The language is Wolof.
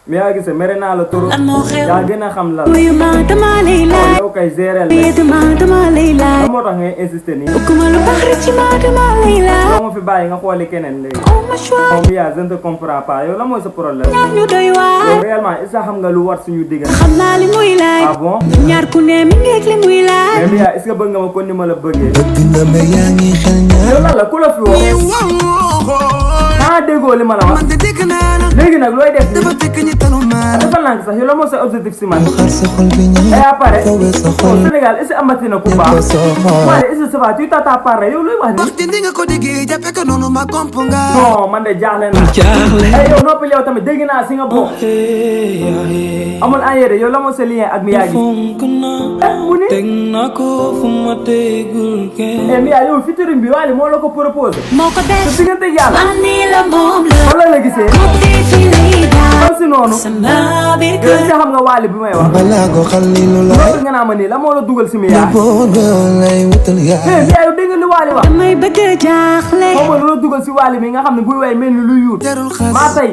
mi yaa gis mere naa la turu yaa gën a xam la yow kay gérer la lan moo tax ngay insister nii doo ma fi bàyyi nga xooli keneen léegi moom yaa je ne te comprends pas yow la mooy sa problème yow réellement est-ce que xam nga lu war suñu diggante ah bon mais yaa est-ce que bëgg nga ma kon ni ma la bëggee yow lan la ku la fi woo ah déggoo li ma la wax léegi nag looy def nii dafa nànk sax yow la moo sa objectif si man et après au Sénégal est-ce que amati na ku baax waaye est-ce que ça va tu t'attends par yow looy wax nii non man de jaaxle naa yow noppil yow tamit dégg naa si nga bokk amul en yére yow la moo sa lien ak mi yaa gi mu ni Mia yow featuring bi Wally moo la ko proposé sa diggante yàlla wala la gisee xam si noonu yow si xam nga Wally bi may wax loolu nga naa ma nii la moo la dugal si Mia Mia yow dégg nga li Wally wax xaw ma lu la dugal si Wally mi nga xam ne buy way mel ni lu yuut maa tey